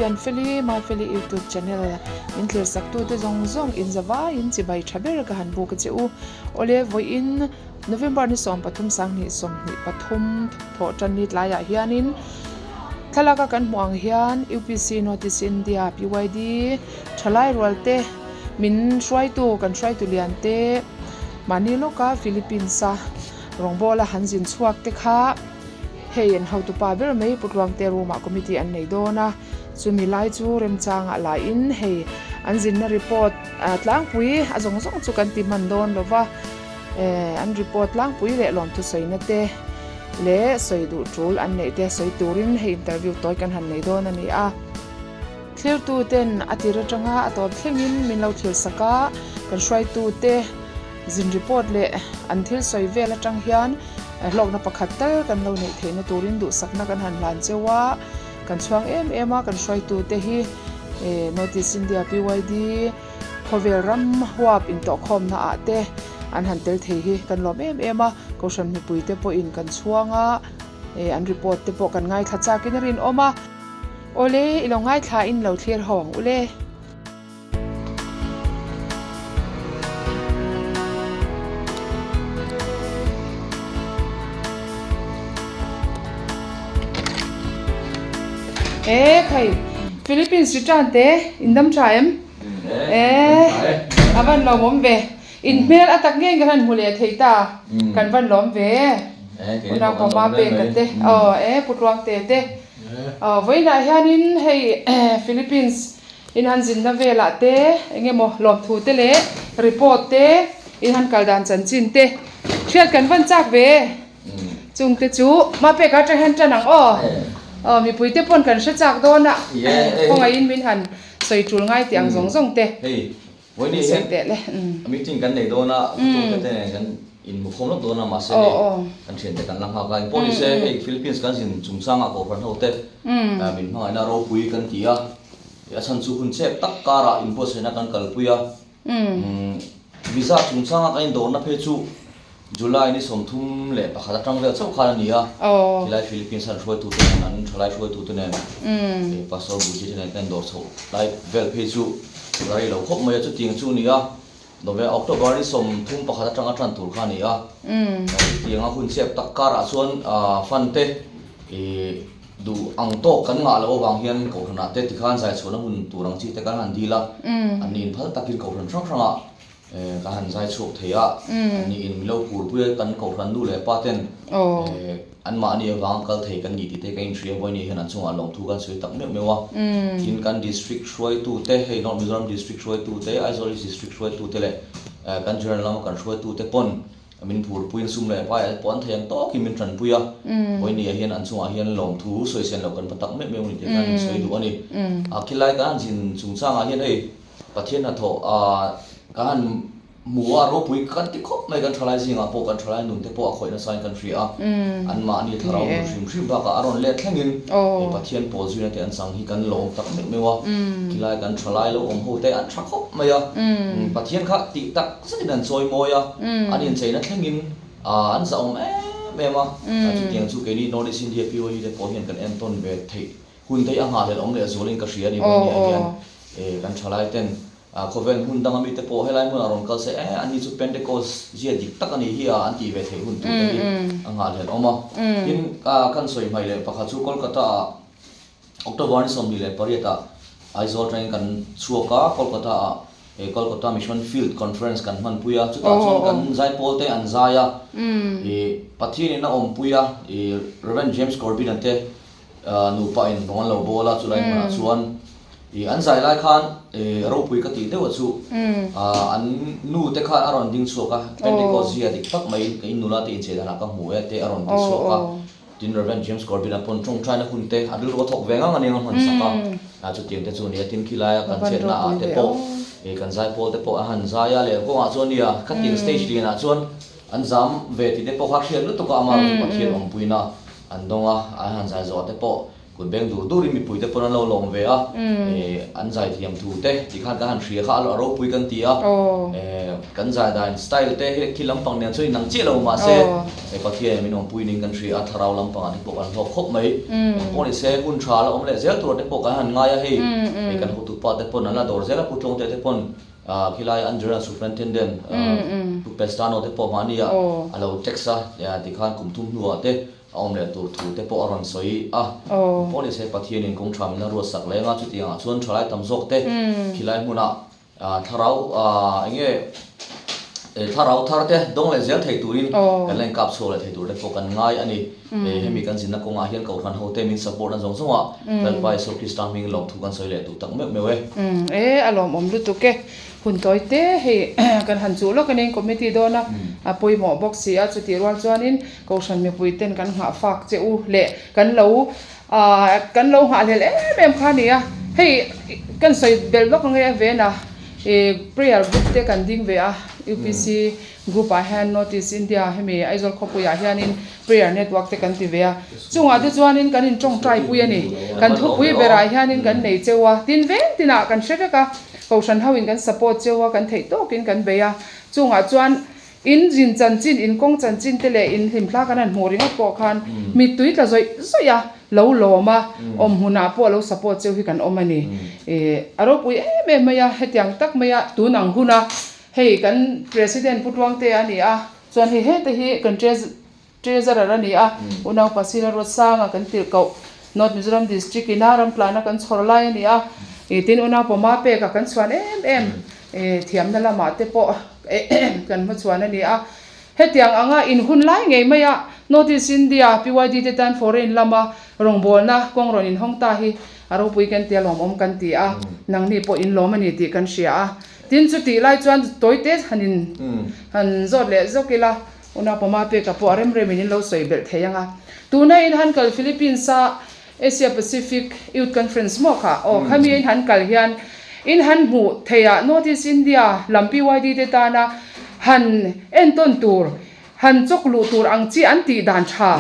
Pianfeli, Mafeli YouTube channel min thlir sak tute zawng zawng in zavaiin chibai tha ber ka han buk a che u. Awle vawiin November ni 13 sanghnih 23 thawh tan ni tlaiah hianin thlalak a kan hmuh ang hian UPC North East India PYD thalai rual te min hruaitu kan hruaitu lian te mahni lawka Philippines a rawngbawla han zin chhuak te kha Hei an hotupa ber mai Putluangte room ah committee an nei dawn a, chumi lai chu remchangah laiin hei an zinna report tlangpui a zawng zawng chu kan ti hman dawn lo va, an report tlangpui leh lawmthusawina te leh sawi duh tul an neih te sawi turin hei interview tawi kan han nei dawn a ni a. Thlirtu ten a tir atanga a tawp thlengin min lo thlir sak a, kan hruaitu te zin report leh an thil sawi vel atang hian hlawkna pakhat tal kan lo neih theihna turin duhsakna kan han hlan cheu a, kan chhuang em em a, kan hruaitu te hi North East India PYD khawvel ram huap intawhkhawmna ah te an han tel thei hi kan lawm em em a, Kohhran mipui te pawhin kan chhuang a, an report te pawh kan ngaithla chakin a rinawm a. Awle, i lo ngaithla in lo thlir ho ang ule. E khai, Philippines return te in dam tha em? E, a van lawmawm ve. In hmel a tak ngei kan han hmu leh thei ta, kan van lawm ve. Unau pama pek a te, aw e Putluang te te. Aw vawiinah hianin hei Philippines in han zinna velah te eng emaw lawmthu te leh report te in han kal dan chanchin te hriat kan van chak ve. Chung te chu Mapeka atang hian tan ang aw. Aw mipui te pawn kan hre chak dawn a, khawngaihin min han sawi tul ngai tih ang zawng zawng te. Vawiin hian meeting kan nei dawn a, thutlukna te nen kan inhmukhawm lawk dawn a, mahse hei kan thiante kan la nghak a, engpawh ni se hei Philippines kan zin chungchangah kohhran ho te min hmangaihna ropui kan ti a, a chhan chu hun chep tak karah inbuatsaihna kan kalpui a, visa chungchanga kan indawrna phei chu July ni 31 atang vel chauh khan a ni a, khilai Philippines an hruaitute nen, an thalai hruaitute nen, Pastor Buji te nen kan indawr chhoh lai vel phei chu la rei lo khawp mai a, chutiang chu a ni a, Nove October ni 31 atanga tan tur kha a ni a, chutianga hun chep tak karah chuan fund te duh ang tawk kan ngah loh avang hian Kohhranah te tikhan zaichhuahna hun tur ang chi te kan han dil a, an ni inphal takin Kohhran hrang hrangah Ka han zai chhuak thei a, an ni in milo phurpui a kan kohhran nu leh pa ten anmahni avanga kal thei kan ni tih te ka inhria vawiin hian an chungah lawmthu kan sawi tak meuh meuh a. Tin kan district hruaitu te, hei North Mizoram district hruaitu te, Aizawl East district hruaitu te leh kan general lama kan hruaitu te pawn min phurpuiin sum leh pai ah te pawh an thei ang tawkin min tanpui a. Vawiin hian an chungah hian lawmthu sawi sen loh kan va tak meuh meuh a ni tih khan min sawi duh a ni. A khilai kan han zin chungchangah hian hei Pathian hnathawh a ka han hmu a, ropui kan ti khawp mai, kan thalai zingah pawh kan thalai nun te pawh a khawih nasain kan hria a, anmahni thlarau nun hrim hrim bakah a rawn let thlengin he Pathian pawl zuina te an chang hi kan lawm tak meuh meuh a, khilai kan thalai lo awm ho te an tha khawp mai a, Pathian kha tih tak zetin an chawi mawi a, an incheina thlengin an zahawm em em a, chutiang chu keini North East India POU te pawh hian kan entawn ve theih Hun te hi a nghahhlelh awm leh zualin ka hria a ni vawiin ah hian kan thalai ten khawvel hmun danga mite pawh helai hmunah rawn kal se e ani chu Pentecost zia dik tak a nih hi a an tih ve theih hun tur te hi a nghahhlelh awm a. Tin kan sawi hmaih leh pakhat chu Kolkata ah October ni 28 ah Aizawl atangin kan chhuak a, Kolkata ah Kolkata Mission Field Conference kan hmanpui a, chutah chuan kan zaipawl te an zai a, Pathian in a awmpui a, Rev James Corbyn a te Nupa in rawng an lo bawl a, chulai hmunah chuan ih an zai lai khan ih ropui ka tih deuh a chu an nu te khan a rawn ding chhuak a, Pentecost zia dik tak mai ka in nula te inchei danah ka hmu e te a rawn ti chhuak a, tin Rev James Corbyn a pawn tawngtaina hun te a rilru a thawk ve ngang aniang a hman sak a, chutiang te chu a ni a, tin khilaia kan chetna ah te pawh ih kan zaipawl te pawh a han zai a, leh kawngah chuan nia khatiang stage lianah chuan an zam ve tih te pawh kha hriat lutuk a, amah erawh chu Pathian awmpuina An dawng a, an han zai zawh te pawh Kut beng dur durin mipuite pawn an lo lawm ve a, an zaithiam thu te ti khan kan han hria kha a ropui kan ti a, kan zai dan style te hi thil lampang nen chuan inang chiah lo mahse Pathian min awmpui ning kan hria a, thlarau lampangah te pawh kan hlawk khawp mai. Engpawh ni se hun tha la awm leh zel tur te pawh kan han ngai a hei, kan hotupa te pawn an la dawr zel a, Pu Tlawngte te pawn khilai an General Superintendent Pu Pestano te pawh mahnia a lo text a tikhan kum thum hnuah te A awm leh tur thu te pawh a rawn sawi a. Pawh ni se Pathianin kawng tha min la ruat sak leng a, chutiangah chuan thalai tam zawk te khilai hmunah thlarau eng nge thlarau thar te dawng leh zel thei turin kan la inkap chhuak leh thei tur te pawh kan ngai a ni. Hemi kan zinna kawngah hian Kohhran ho te min support na zawng zawngah Lalpa Isua Krista hming lawmthu kan sawi leh duh tak meuh meuh e. E, a lawmawm lutuk e. Hun tawi te hei kan han chuh lawk a ni, committee dawn a, a pawimawh bawk si a, chutih rual chuanin Kohhran mipui ten kan nghah fak che u leh kan lo aah kan lo nghahhlelh em em kha a ni a, hei kan sawi belh lawk ang e a ven a, ih prayer group te kan ding ve a, UPC group ah hian North East India hemi Aizawl khawpuiah hianin prayer network te kan ti ve a, chungah te chuanin kan intawngtai pui a ni, kan thupui berah hianin kan nei cheu a, tin veng tinah kan hre vek a, Kohhran ho in kan support cheu a, kan theih tawkin kan bei a, chungah chuan In zin chanchin, in kawng chanchin te leh in hlimthla kan han hmuh ringawt pawh khan mittui tla zawih zawih a lo lawm a, awm hmunah pawh lo support cheu hi kan awm a ni. A ropui em em mai a, hetiang tak mai a tun ang huna hei kan President Pu Tuangtea a ni a, chuan hei hete hi kan Treasurer a ni a, Unau Pasina Ruatsanga kan tirh koh North Mizoram District ina ram tlana kan chhawr lai a ni a, tin Unau Pawma peka kan chhuan em em thiamna lamah te pawh kan hmachhuan a ni a. Hetiang anga in hun lai ngei maia North East India PYD te tan foreign lama rawngbawlna kawng rawn inhawng ta hi a ropui kan ti a, lawmawm kan ti a, nangni pawh in lawm a ni tih kan hria a. Tin chutih lai chuan tawite han in han zawt leh zawk ila. Unau Pama peka pawh a rem remin in lo sawi belh thei ang a. Tuna in han kal Philippines a Asia Pacific Youth Conference maw kha? Aw khami in han kal hian in han hmuh theih ah North East India lam PYD te tana han entawn tur, han chawk luh tur ang chi an tih dan tha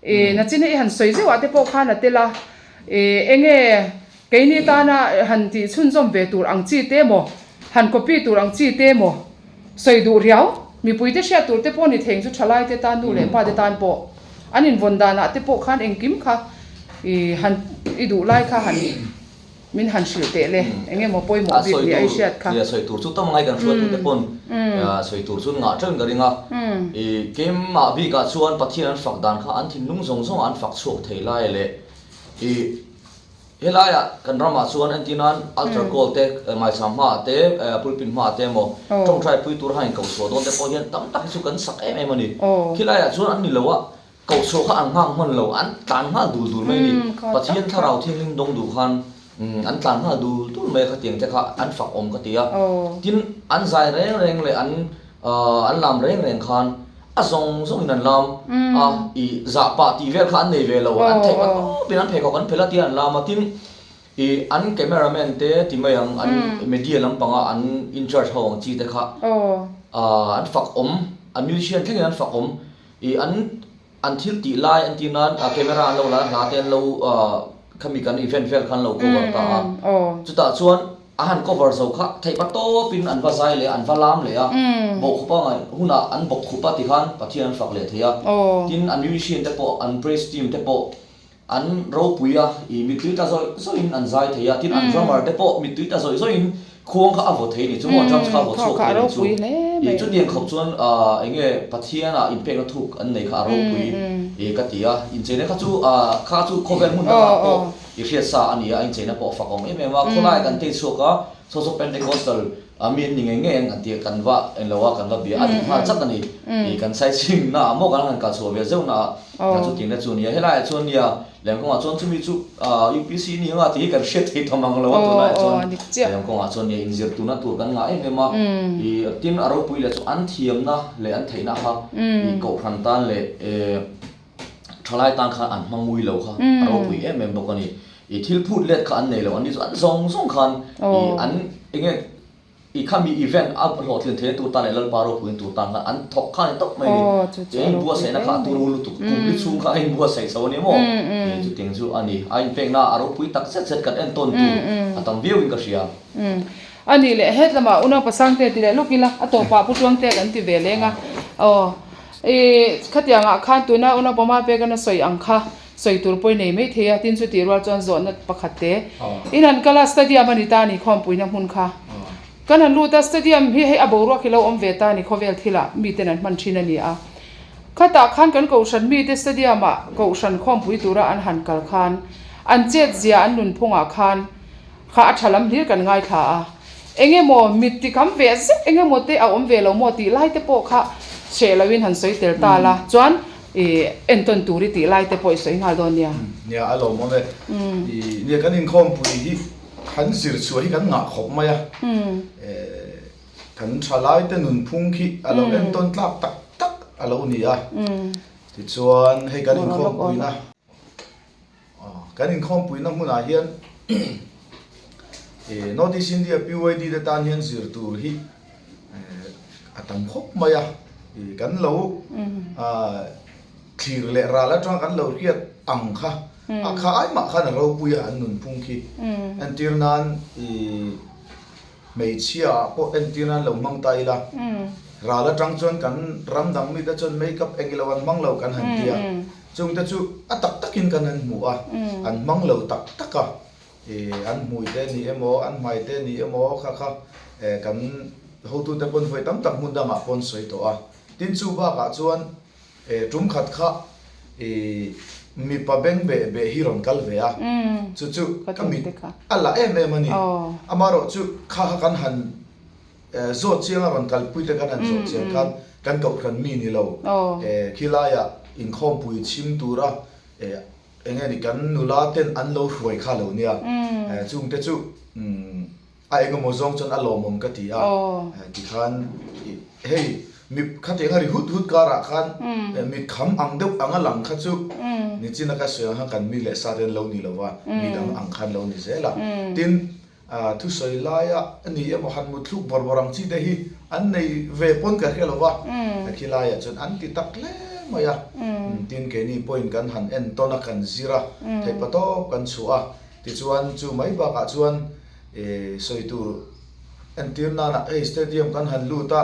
I nachin i han sawi zeuh ah te pawh khan a tel a, i enge keini tana han tih chhunzawm ve tur ang chi te maw, han copy tur ang chi te maw sawi duh riau, mipui te hriat tur te pawh ni thei ang chu thalai te tan nu leh pa te tan pawh an invawn danah te pawh khan engkim kha i han i duh lai kha han Min han hrilh teh le, eng emaw pawimawh bik nia i hriat kha. Nia sawi tur chu tam ngai kan hruaitu te pawn sawi tur chu ngah teuhin ka ring a. I keimah bikah chuan Pathian an fak dan kha an thinlung zawng zawng ah an fak chhuak thei lai leh i helaiah kan ramah chuan entir nan altar call te maicham hmaah te pulpit hmaah te emaw tawngtai pui tur hain kohchhuah dawn te pawh hian tam tak hi chu kan sak em em a ni. Khilaiah chuan an ni lo a. Kohchhuah kha an nghak hman lo, an tlan nghal dul dul mai a ni. Pathian thlarau thianghlim dawng duh khan an tlan nghal dul dul mai a, khatiang te kha an fak awm ka ti a. Tin, an zai reng reng leh an an lam reng reng khan a zawng zawngin an lam a, i zah pah tih vel kha an nei ve lo, an theih hma tawpin an pheikhawk an phelh a tia an lam a. Tin, i an cameraman te ti mai ang, an media lampanga an in charge ho ang chi te kha an fak awm, an musician thlengin an fak awm. I an an thil tih lai an tih nan a camera an lo la a hla te an lo khami kan event vel khan lo cover ta a chutah chuan a han cover zo kha theih pa tawp in an va zai leh a an va lam leh a bawhkhup a ngaih hunah an bawkkhup a tikhan Pathian an fak leh thei a tin an musician te pawh an praise team te pawh An ropui a, i mittui ta zawih zawihin an zai thei a, tin an drummer te pawh mittui ta zawih zawihin khuang kha a vaw thei ni chu maw, drums kha a vaw chhuak thei ni chu. I chutiang khawp chuan eng nge Pathian ah inpekna thuk an nei kha a ropui i ka ti a, incheina kha chu kha chu khawvel hmun dangah pawh i hriat sa a ni a, a incheina pawh a fak awm em em a, khawlai kan tei chhuak a, Church of Pentecostal A mi an ni ngei ngei an ti a, kan va en lo a, kan va bia a dik nghal chat a ni. I kan sightseeing na ah maw kan han kal chhuah ve zeuh na ah chuting te chu a ni a. Helai ah chuan nia Lengkawngah chuan chumi chu UPC ni anga tih hi kan hriat thei tawm ang lo a tunlai ah chuan Lengkawngah chuan nia inzir turna tur kan ngah em em a. I tin a ropui leh chu an thiamna leh an theihna kha i kohhran tan leh thalai tan khan an hmang ngui lo kha a ropui em em bawk a ni. I thil phut let kha an nei lo, an ni chu an zawng zawng khan i an eng nge. I khami event a hlawhtlin theihna tur tan leh Lalpa ropuiin tur tan khan an thawk kha a ni tawp mai ni. Chu a inbuatsaihna kha a turu lutuk, kum li chhung kha a inbuatsaih chho a ni maw? Chutiang chu a ni. A inpekna a ropui tak zet zet kan entawn tur a tam viauin ka hria. A nih leh het lamah unaupa Sangte ti leh lawk ila, a tawpah Pu Tuangte kan ti ve leng a. Aw, i khatiangah khan tuna unaupa Mapeka na sawi ang kha sawi tur pawh i nei mai thei a, tin chu tih rual chuan zawhna pakhat te in han kal a, stadium a ni ta a ni khawmpuina hmun kha. Kan han lut a, stadium hi hei a boruak hi lo awm ve ta a ni khawvel thilah miten an hman thin a ni a. Khatah khan kan kohhran mite stadium ah kohhran khawmpui tura an han kal khan an chet zia an nunphungah khan Kha a tha lam hlir kan ngaithla a, eng emaw mit ti kham ve zet eng emaw te a awm ve lo maw tih lai te pawh kha hreh loin han sawi tel ta la, chuan ih entawn tur i tih lai te pawh i sawi nghal dawn nia. Nia a lawmawm e. Ih nia kan inkhawmpui hi han zir chhuah hi kan ngah khawp mai a, kan thalai te nunphung khi a lo entawn tlak tak tak a lo ni a, tichuan hei kan inkhawmpuina. Kan inkhawmpuina hmunah hian North East India PYD te tan hian zir tur hi a tam khawp mai a, kan lo thlir leh ral atanga kan lo hriat ang kha a kha ai mah khan a ropui a an nunphung khi. Entir nan hmeichhia ah pawh entir nan lo hmang ta ila ral atang chuan kan ram dang mite chuan makeup engilo an hmang lo kan han ti a. Chungte chu a tak takin kan han hmu a, an hmang lo tak tak a, ih an hmui te ni emaw, an hmai te ni emaw kha kha kan hotute pawn vawi tam tak hmun dangah pawn sawi tawh a. Tin chu bakah chuan tum khat kha ih mipa beng beh beh hi rawn kal ve a, chu chu ka mit a la em em a ni. Amaherawhchu kha kha kan han Zawt chiang a rawn kalpui te kan han zawh chiang khan kan kohhran mi ni lo khilaiah inkhawmpui chhim tura eng nge ni kan nula ten an lo hruai kha lo nia chungte chu a engemaw zawng chuan a lawmawm ka ti a tikhan hei mi khatiang a ri hut hut karah khan mitkham ang deuh anga lang kha chu nichina ka sawi ang khan kan mi leh sa te an lo ni lova midang ang khan lo ni zel a tin Thusawi laia a ni emaw han mutthluk bawr bawr ang chi te hi an nei ve pawn ka hre lo va, khi laiah chuan an ti tak hle mai a. Tin, keini pawhin kan han entawn a, kan zir a, theihpa tawp kan chhuah a. Tichuan, chu mai bakah chuan sawi tur entir nana hei stadium kan han lut a,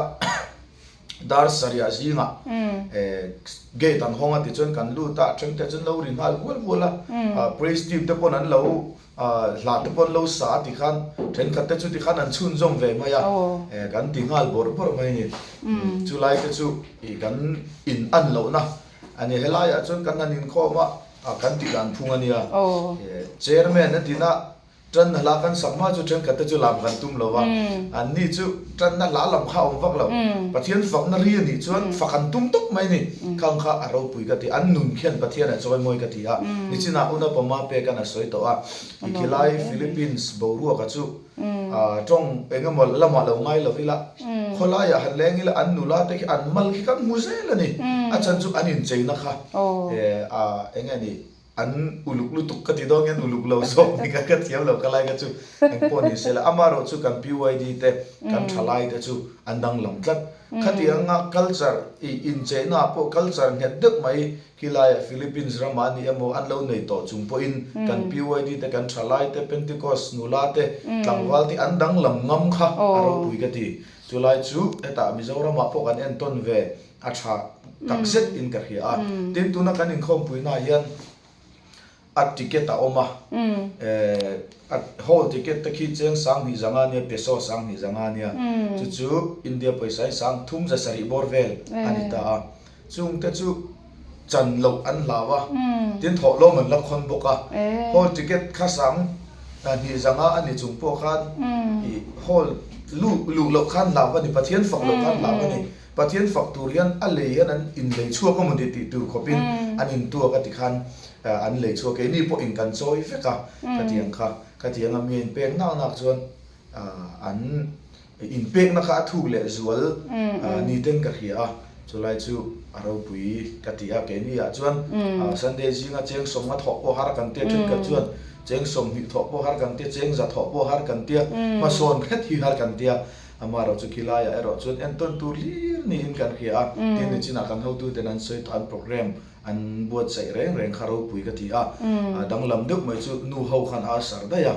dar sarih zingah gate an hawng a tichuan kan lut a, then te chuan lo ri nghal hual hual a, praise team te pawn an lo Hla te pawn lo sa a ti khan thenkhat te chu ti khan an chhunzawm ve mai a, kan ti nghal bawrh bawrh mai a ni. Chulai te chu ih kan in an lohna a ni. Helaiah chuan kan han inkhawm a, kan tih dan phung a nia. Chairman a din a, tanna hla kan sak hma chu thenkhat te chu lam kan tum lo va, anni chu tanna hla lam kha a awm vak lo. Pathian fakna ri a nih chuan fak an tum tawp mai a ni. Khang kha a ropui ka ti, an nun khian Pathian a chawimawi ka ti a, nichinah Unapama pekan a sawi tawh a, i khilai Philippines boruaka chu tawng eng emaw lamah lo ngai lo ila, khawlaiah han leng ila an nula te khi an mal khi kan hmu zel a ni, a chhan chu an incheina kha eng nge ni an uluk lutuk ka ti dawn nge an uluk lo zawk ni ka ka thiam lo ka lai kha chu engpawh ni se la, amaherawh chu kan PYD te kan thalai te chu an danglam tlat. Khatianga culture i incheina ah pawh culture nghet deuh mai khilaiah Philippines ramah a ni emaw an lo nei tawh chung pawhin kan PYD te kan thalai te Pentecost nula te tlangval te an danglam ngam kha a ropui ka ti. Chulai chu hetah Mizoramah pawh kan entawn ve a tha takzet in ka hria a. Tin tuna kan inkhawmpuina ah hian A ticket a awm a, a hall ticket te khi cheng 2000 zanga nia, peso 2000 zanga nia, chu chu India pawisa hi 3700 bawr vel a ni ta a, chung te chu chan loh an hlau a, tin thawhlawm an la khawn bawk a, hall ticket kha 2000 zanga a ni chung pawh khan ih hall luh luh loh khan hlau a ni, Pathian fak loh khan hlau a ni. Pathian fak tur hian a lei hian an inlei chhuak a mawni tih tur khawpin an intuak a tikhan an lei chhuak. Keini pawh in kan chawi vek a, khatiang kha khatiang a mi a inpek nak nak chuan an inpekna kha a thuk leh zual ni ten ka hria a, chulai chu a ropui ka ti a. Keini ah chuan Sunday zinga cheng sawmnga thawh pawh har kan tia thenkhat chuan cheng 20 thawh pawh har kan tia, cheng za thawh pawh har kan tia, hmasawn hret hi har kan tia. Amaherawh chu khilaiah erawh chuan entawn tur hlir niin kan hria a, tin nichinah kan hotuten an sawi tawh an program an buatsaih reng reng kha ropui ka ti a, danglam deuh mai chu nu ho khan a asar daih a,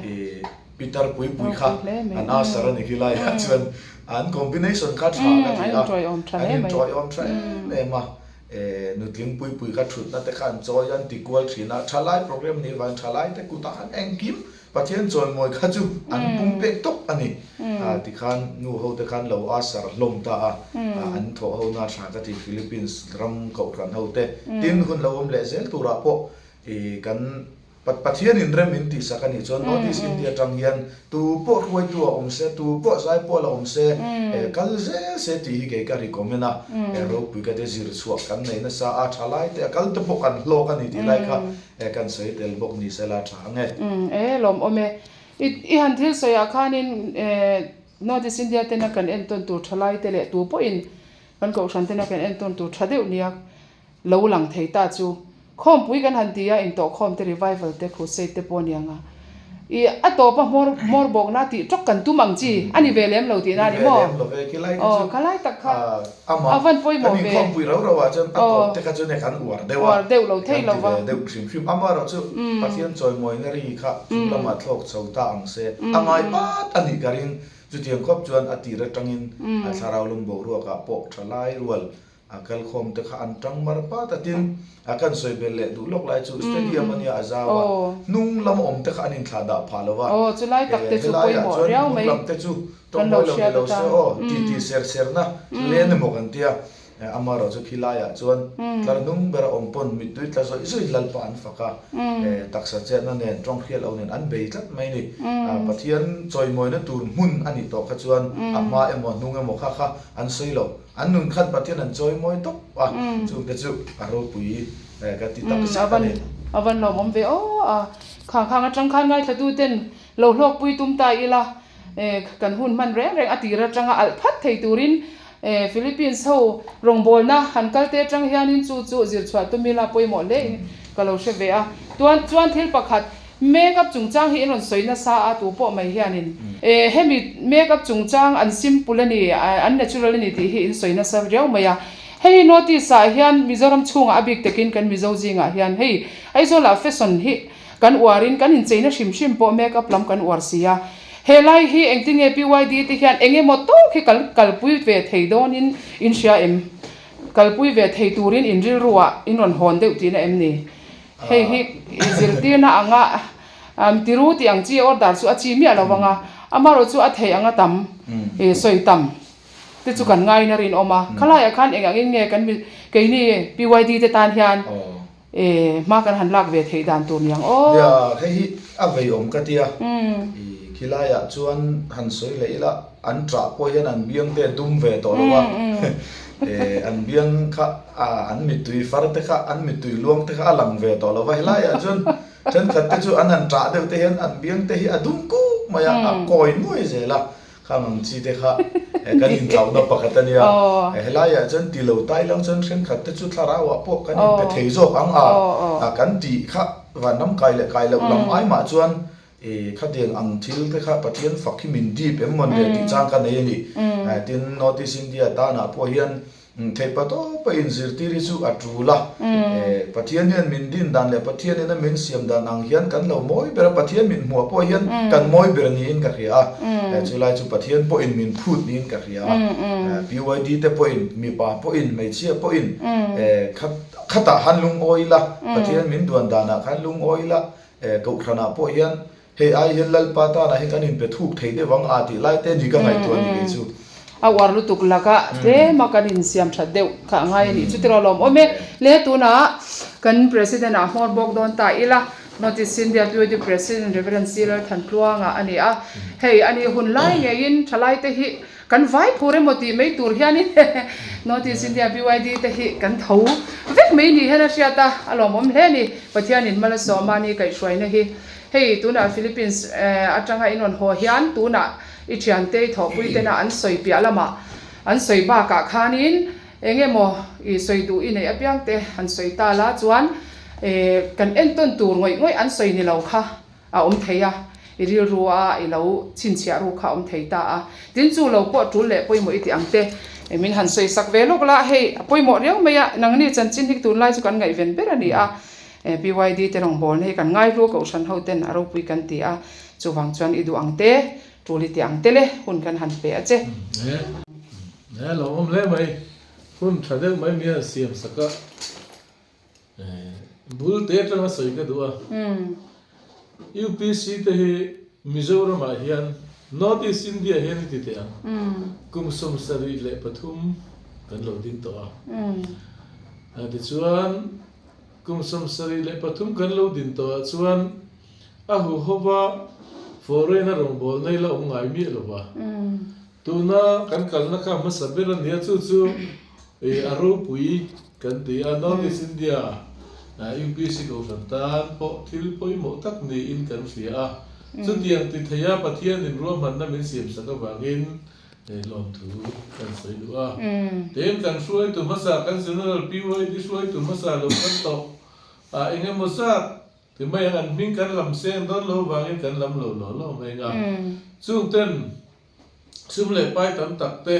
ih Peter pui pui kha an asar a ni khilaiah chuan an combination kha tha ka ti a, an intawiawm tha em em a, nutling pui pui kha thutna te kha an chawi a, an ti kual thin a, thalai program nih vangin thalai te kutah khan engkim Pathian chawimawi kha chu an pumpek tawp a ni. Tikhan nu ho te khan lo a sar hlawm ta a, an thawh ho na tha ka ti Philippines ram kohhran ho te. Tin hun lo awm leh zel turah pawh kan Pathian in rem in tihsak a nih chuan North East India atang hian tu pawh hruaitu a awm se, tu pawh zaipawl a awm se, kal zel se tih hi kei ka recommend a. Ropui ka te zir chhuah kan nei nasa a, thalai te a kal te pawh kan hlawk a ni tih lai kha He kan sawi tel bawk ni sela tha ang e. Umm e lawm awm e. I i han thil sawi ah khanin eh North East India tena kan entawn tur thalai te leh tu pawhin kan kohhran tena kan entawn tur tha deuh nia lo lang thei ta chu khawmpui kan han ti a intawhkhawm te revival te crusade te pawh aniang a. I a tawpa hmawr hmawr bawkna tih tawk kan tum ang chi a ni ve lem lo tihna a ni maw? Ni ve lem lo ve khi lai kha chu Aw kha lai tak kha ama a van pawimawh kan ve. inkhawmpui rau rau ah chuan a tawp te kha chu nia kan uar deuh a Uar deuh lo thei kan lo ti va. ve deuh hrim hrim amaherawh chu Pathian chawimawina ri kha chung lamah thlawk chho ta ang se a ngai pat a nih ka ring chutiang khawp chuan a tir atangin a thlarau lum boruakah pawh tha lai rual A kalkhawm te kha an tang mar pat a, tin a kan sawi belh leh duh lawk lai chu stadium a nia a zau a, hnung lam awm te kha an inthlah dah phah lo a, helai ah chuan hnung lam te chu tawng mawi lo ni lo se aw ti ti ser ser na len emaw kan tia, amaherawh chu khilai ah chuan tlar hnung ber a awm pawn mittui tla zawih zawih lalpa an fak a, taksa chetna nen tawng hriat lo nen an bei tlat mai a ni, Pathian chawimawina tur hmun a nih tawh kha chuan a hma emaw hnung emaw kha kha an sawi lo. An nun khan Pathian an chawi mawi tawp a, chungte chu a ropui ka ti tak zet a ni. A van lawmawm ve aw a, khang khang atang khan ngaithlatu ten lo hlawkpui tum ta ila, kan hun hman reng reng a tir atanga alh phat thei turin Philippines ho rawngbawlna han kal te atang hianin chu chu zirchhuah tum ila pawimawh hle in ka lo hre ve a. Tuan chuan thil pakhat Make up chungchang hi in rawn sawi nasa a tu pawh mai hianin e hemi make up chungchang an simple a ni an natural a ni tih hi in sawi nasa riau mai a hei notice ah hian Mizoram chhungah a bik takin kan Mizo zingah hian hei Aizawl ah fashion hi kan uar in kan incheina hrim hrim pawh make up lam kan uar si a helai hi engtin nge PYD te hian eng emaw tawk hi kal kalpui ve thei dawn in in hria em kalpui ve thei turin in rilru ah in rawn hawn deuh tihna em ni? Hei hi zirtirna anga tiru tih ang chi order chu a chi miah lo vang a, amaherawh chu a thei anga tam sawi tam te chu kan ngaiin a rinawm a. Khalaiah khan eng angin nge kan keini PYD te tan hian hma kan han lak ve theih dan tur niang aw. Nia, hei hi a veiawm ka tia, khilaiah chuan han sawi leh ila an ṭah pawh hian an biang te a dum ve tawh lo a, an biang kha an mittui far te kha an mittui luang te kha a lang ve tawh lo va, helaiah chuan thenkhat te chu an han ṭah deuh te hian an biang te hi a dum kuk mai a, a kawi nuai zel a, khang ang chi te kha kan intlauhna pakhat a nia, helaiah chuan ti lo tai lang chuan thenkhat te chu thlarauah pawh kan inpe thei zawk ang a, kan tih kha vanram kai leh kai loh lam ai mah chuan I khatiang ang thil te kha Pathian fak hi min dip em mawn le tih chang ka nei a ni. Tin, North East India tanah pawh hian theihpa tawpa inzirtir hi chu a tul a. Pathian hian min din dan leh Pathian ina min siam dan ang hian kan lo mawi ber a, Pathian min hmuah pawh hian kan mawi ber niin ka hria a. Chulai chu Pathian pawhin min phut niin ka hria a. PYD te pawhin, mipa pawhin, hmeichhia pawhin khatah han lungawi ila, Pathian min duan danah khan lungawi ila, Eh, Kohhranah pawh hian hei ai hian Lalpa tanah hian kan inpe thuk thei deuh ang a tih lai te ni ka ngaihtuah a ni kei chu. A uar lutuk lakah tlema kan insiam that deuh kha a ngai a nih chu tiraw lawm awm e. Le tunah kan President ah hmawr bawk dawn ta ila, Notice India PYD President Reverend C Lalthantluanga a ni a, hei a ni hun lai ngeiin thalai te hi Kan vai phur emaw tih mai tur hianin North East India BYD te hi kan tho vek mai ni hian a hriat a, a lawmawm hle a ni. Pathianin mal a sawm a ni kaihhruaina hi. Hei tunah Philippines atanga in rawn haw hian tunah i thiante i thawhpui tena an sawi piah lamah an sawi bakah khanin eng emaw i sawi duh i neih apiang te han sawi ta la chuan kan entawn tur ngawih ngawih an sawi ni lo kha a awm thei a. i rilru a i lo chhinchhiah ru kha a awm thei ta a. Tin chu lo pawh tul leh pawimawh i tih ang te min han sawi sak ve lawk la, hei a pawimawh riau mai a, nangni chanchin hi tunlai chu kan ngaihven ber a ni a, PYD te rawngbawlna hi kan ngaihlu kohhran ho ten a ropui kan ti a, chuvang chuan i duh ang te, tul i tih ang te le, hun kan han pe a che. He lo awm hle mai, hun tha deuh mai mi han siam sak a. Bul te atanga sawi ka duh a, UPC te hi Mizoram ah hian North East India hian i ti teh ang, kum 73 kan lo ding tawh a. Tichuan kum 73 kan lo din tawh ah chuan a huhova foreign a rawngbawlna hi la awm ngai miah lo va. Tuna kan kalna kha hmasa ber a nia, chu chu a ropui kan ti a, North East India UPC Kohhran tan pawh thil pawimawh tak niin kan hria a, chutiang ti theia Pathianin ruahmanna min siamsak avangin lawmthu kan sawi duh a. Tin, kan hruaitu hmasa, kan General PYD hruaitu hmasa lo kal tawh a, engemaw zat Ti mai ang, an hming kan lam seng dawn lo vangin kan lam lo law law mai ang a. Chung ten sum leh pai tam tak te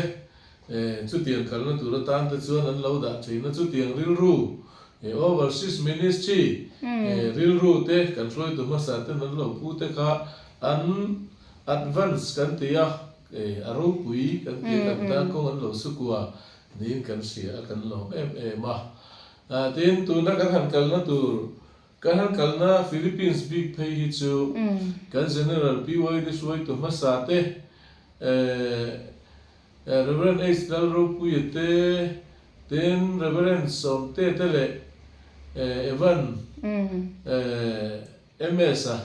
chutiang kalna tur atan te chuan an lo dah thin a, chutiang rilru overseas ministry rilru te kan hruaitu hmasa ten an lo pu te kha an advance kan ti a, a ropui kan ti a, kan tan kawng an lo sukua niin kan hria a, kan lawm em em a. Tin, tuna kan han kalna tur, kan han kalna Philippines bik phei hi chu kan General PYD hruaitu hmasa te, Rev. H. Lalropuia te, tin Rev. Sawmte te leh Evan MS a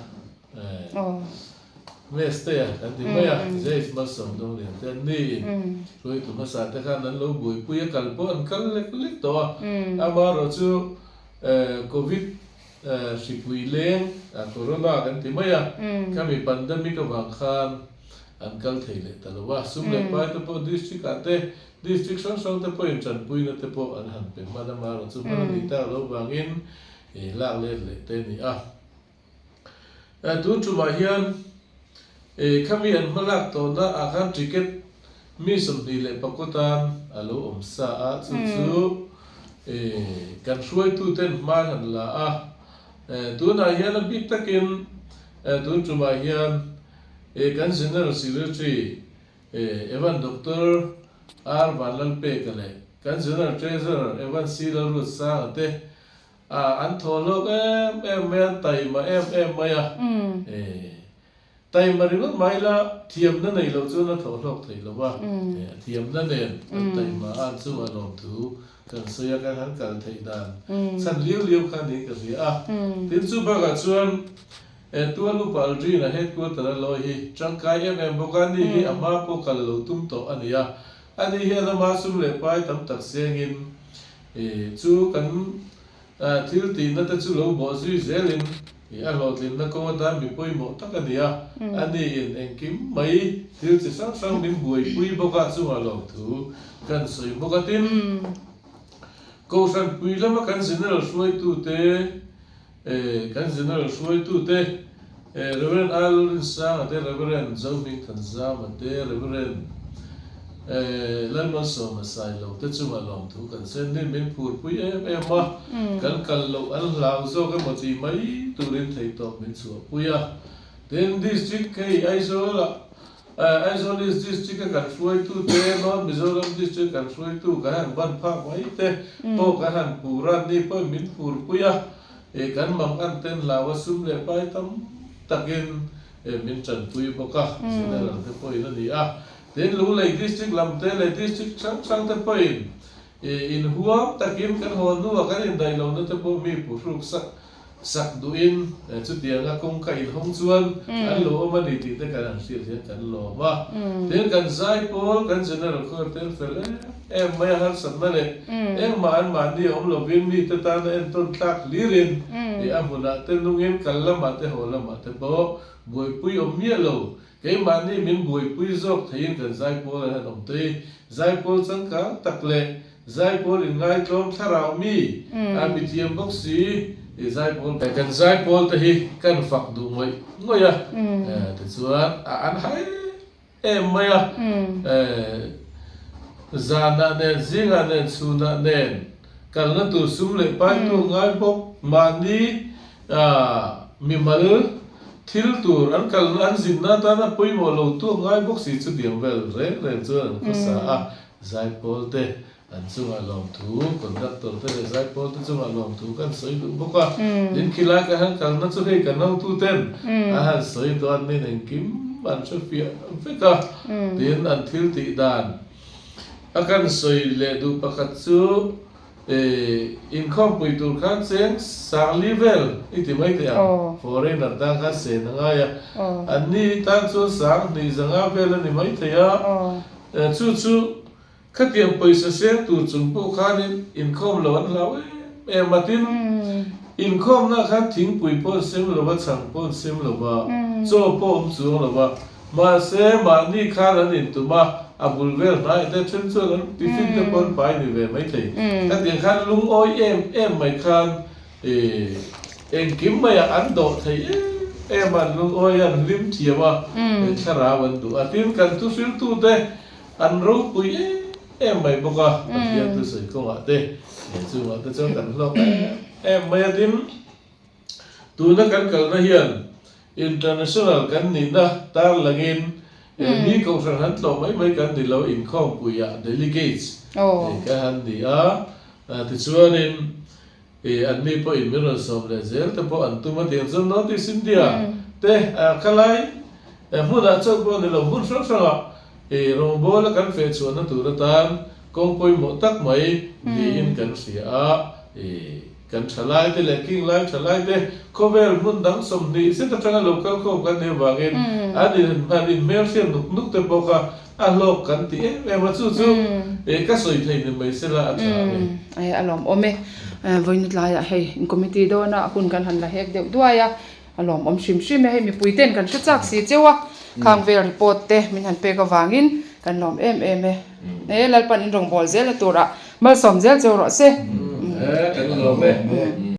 MS te a kan ti mai a, James Malsawm Donglian te an ni in hruaitu hmasa te khan an lo buaipui a, kal pawh an kal lek lek tawh a, amaherawh chu Covid hripui leng Corona kan ti mai a, khami pandemic avang khan an kal thei leh ta lo a, sum leh pai te pawh district ah te district hrang hrang te pawhin tanpuina te pawh an han pe hman amaherawh chu hman a nih tak loh vangin I lak let leh te a ni a. Tun tumah hian khami an hma lak tawhna ah khan ticket mi 24 tan a lo awm sa a, chu chu kan hruaituten hma an han la a. Tunah hian a bik takin tun tumah hian kan General Secretary Evan Doctor R Vanlalpeka leh kan General Treasurer Evan C Lalruatsanga te an thaw hlawk em em mai a, an taima em em mai a. Taima ringawt mai la thiamna nei loh chuan a thaw hlawk thei lo va, a thiamna nen an taima a, an chungah lawmthu kan sawi a, kan han kal theih dan chhan liau liau kha niin ka hria a. Tin, chu bakah chuan Tual Upa Aldrin-a headquarter a lawi hi tangkai em em bawk a, ni hi a hma pawh kal lo tum tawh a ni a. Ani hian ama sum leh pai tam tak sengin chu kan thil tihna te chu lo bawh zui zelin a hlawhtlinna kawng atan mi pawimawh tak a ni a. Ani in engkim mai thil chi hrang hrang min buaipui bawk a, chungah lawmthu kan sawi bawk a. Tin, Kohhran pui lama kan General hruaitute, Kan General hruaitute, Rev. A Lalrinsanga te, Rev. Zohmingthanzama te, Rev. Lalmalsawma Sailo te chungah lawmthu kan sen ni. Min phurpui em em a, kan kal loh an hlau zawk emaw tih mai turin theihtawp min chhuahpui a. Tin, District hei Aizawl-ah Aizawl East District a kan hruaitute, North Mizoram District kan hruaitu kan han ban phak mai te pawh kan han phur a, ni pawhin min phurpui a, kan mang an ten hlau a, sum leh pai tam takin min tanpui bawk a, General te pawhin a ni a. Tin, Lunglei District lam te leh District hrang hrang te pawhin inhuam takin kan haw hnuah kan indaih lohna te pawh mi phuhruk sak Sak duhin chutianga kawngka inhawng chuan an lo awm a ni tih te kan han hriat hian kan lawm a. Tin, kan zaipawl, kan General Choir te an fel em em mai a, harsatna leh engmah an mahni a awm lovin mite tana entawn tlak hlirin a hmunah te nungin kal lamah te haw lamah te pawh buaipui awm miah lo. Keimahni min buaipui zawk theiin kan zaipawl an han awm tei. Zaipawl changkang tak leh Zaipawl in ngaitlawm thlarau mi a mithiam bawk si. I zaipawl kan zaipawl te hi kan fak duh ngawih ngawih a, tichuan a an hai em mai a, zanah nen zingah nen chhunah nen kalna tur sum leh pai tur ngai bawk mahni mimal thil tur an kalna an zinna atana pawimawh lo tuak ngai bawk si chu tiang vel reng reng chuan an khawsa a, zaipawl te An chungah lawmthu, conductor te leh zaipawl te chungah lawmthu kan sawi duh bawk a. Tin, khilai kan han kalna chu hei kan hotu ten an han sawi tawh a, nin engkim an hre fiah vek a. Tin, an thil tih dan a kan sawi leh duh pakhat chu inkhawmpui tur khan cheng sangli vel i ti mai thei ang, foreigner tan khan sen a ngai a, anni tan chuan sanghnih zanga vel a ni mai thei a, chu chu Khatiang pawisa seng tur chung pawh khanin inkhawm lo an hlau em em a, tin, inkhawmna khan thingpui pawh an sem lo va, chhang pawh an sem lo va, chaw pawh awm chuang lo va, mahse mahni khan an intum a, a bul vel hnai te then chuan an tiffin te pawh an pai ni ve maithei. Khatiang khan lungawi em em mai khan engkim maiah an dawh thei em em a, an lungawi a, an hlim thiam a, thlarau an duh a, tin, kan thuhriltute An ropui em em mai bawk a, Pathian thusawi kawngah te leh chungah te chuan kan hlawk em em mai a. Tin, tuna kan kalna hian international kan nihna tarlangin mi kohhran han tlawh mai mai kan ni lo, inkhawmpuiah delegates kan han ni a, tichuanin I an ni pawhin min rawn sawm leh zel te pawh an tum a tiang chuan North East India te khalai hmunah chauh pawh a ni lo, hmun hrang hrangah i rawngbawla kan feh chhuahna tur atan kawng pawimawh tak mai niin kan hria a, i kan thalai te leh king lai thalai te khawvel hmun dang 20 zet atanga lo kal khawm kan nih avangin an in inhmelhriat nuk nuk te pawh kha A hlawk kan ti em em a, chu chu ka sawi thei ni mai sela a tha a ni. A lawmawm e. Vawiin tlaiah hei in committee dawna hun kan han la hek deuh duai a, a lawmawm hrim hrim e. Hei mipui ten kan hre chak si cheu a, khang vel report te min han pek avangin kan lawm em em e. E Lalpan in rawngbâwl zel na turah malsawm zel cheu rawh se. Kan lawm e.